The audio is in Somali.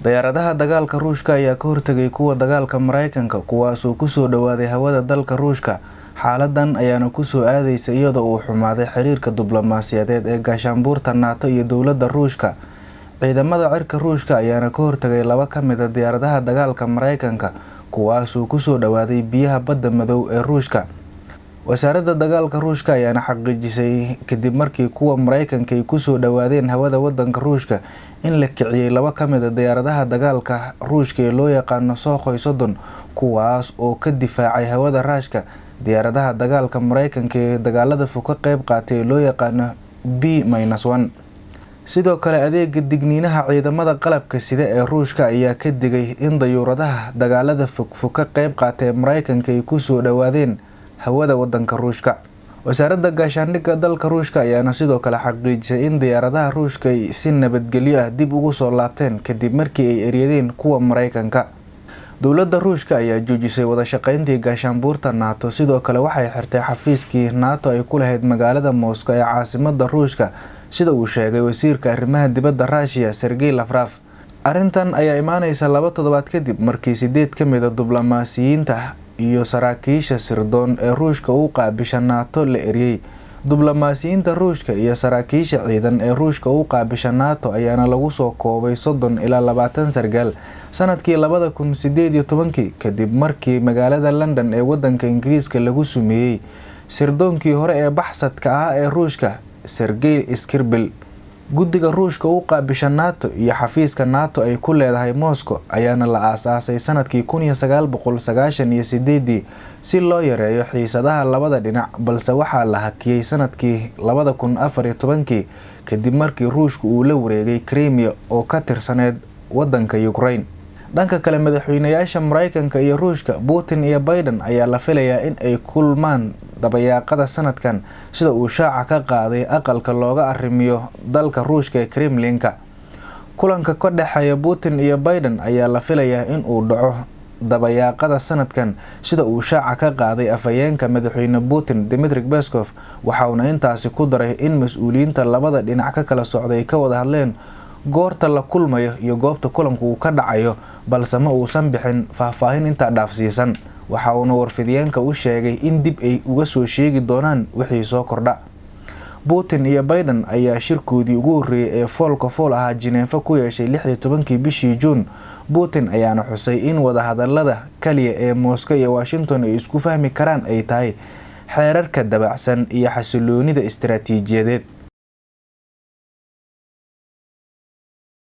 Diyaaradaha dagaalka Ruushka ayaa ka hortegay kuwa dagaalka Mareykanka, kuwaasoo kusoo dhawaaday hawada dalka Ruushka. Xaaladan ayaana kusoo aadeysa iyadoo uu xumaaday xiriirka diblomaasiyadeed ee gaashaanbuurta NATO iyo dowladda Ruushka. Ciidamada cirka Ruushka ayaana ka hortagay laba ka mid a diyaaradaha dagaalka Mareykanka, kuwaasoo kusoo dhawaaday biyaha badda madow ee Ruushka. Wasaaradda dagaalka Ruushka ayaana xaqiijisay kadib markii kuwa Mareykanka ay kusoo dhawaadeen hawada wadanka Ruushka in la kiciyay laba ka mid a diyaaradaha dagaalka Ruushka ee loo yaqaano Sukhoi 30, kuwaas oo ka difaacay hawada Ruushka diyaaradaha dagaalka Mareykanka ee dagaalada fog ka qeyb qaatay ee loo yaqaano B-1. Sidoo kale, adeega digniinaha ciidamada qalabka sida ee Ruushka ayaa ka digay in dayuuradaha dagaalada fogfog ka qeyb qaatay ee Mareykanka ay kusoo dhawaadeen hawada wadanka Ruushka. Wasaaradda gaashaandhigga dalka Ruushka ayaana sidoo kale xaqiijisay in diyaaradaha Ruushka ay si nabadgelyo ah dib ugu soo laabteen kadib markii ay eryadeen kuwa Mareykanka. Dowladda Ruushka ayaa joojisay wada shaqeyntii gaashaanbuurta NATO. Sidoo kale waxay xirtay xafiiskii NATO ay ku lahayd magaalada Moscow ee caasimada Ruushka, sida uu sheegay wasiirka arrimaha dibadda Ruushiya Sergey Lavrov. Arrintan ayaa imaaneysa 2 toddobaad kadib markii 8 ka mid a diblomaasiyiinta iyo saraakiisha sirdoon ee Ruushka u qaabisha NATO la eriyay. Diblomaasiyiinta Ruushka iyo saraakiisha ciidan ee Ruushka u qaabisha NATO ayaana lagu soo koobay 30 ilaa 20 sargaal sanadkii 2018-kii, kadib markii magaalada London ee wadanka Ingiriiska lagu sumeeyey sirdoonkii hore ee baxsadka ah ee Ruushka Sergey Skripal. Guddiga Ruushka u qaabisha NATO iyo xafiiska NATO ay ku leedahay Moscow ayaana la aasaasay sanadkii 1998-dii si loo yareeyo xiisadaha labada dhinac, balse waxaa la hakiyay sanadkii 2014-kii kadib markii Ruushka uu la wareegay Crimea oo ka tirsaneyd wadanka Ukraine. Dhanka kale, madaxweynayaasha Mareykanka iyo Ruushka Putin iyo Biden ayaa la filayaa in ay kulmaan dabayaaqada sanadkan, sida uu shaaca ka qaaday aqalka looga arrimiyo dalka Ruushka ee Kremlinka. Kulanka ka dhexeeya Putin iyo Biden ayaa la filayaa in uu dhaco dabayaaqada sanadkan, sida uu shaaca ka qaaday afhayeenka madaxweyne Putin Dmitry Peskov. Waxauna intaasi ku daray in mas-uuliyiinta labada dhinac ka kala socday ay ka wada hadleen goorta la kulmayo iyo goobta kulanku uu ka dhacayo, balse ma uusan bixin faahfaahin intaa dhaafsiisan. Waxa uuna warfidiyeenka u sheegay in dib ay uga soo sheegi doonaan wixii soo kordha. Putin iyo Biden ayaa shirkoodii ugu horreeyay ee foolka fool ahaa Jineefo ku yeeshay 16-kii bishii Juun. Putin ayaana xusay in wadahadalada kaliya ee Moscow iyo Washington ay isku fahmi karaan ay tahay xeerarka dabacsan iyo xasiloonida istaraatiijiyadeed.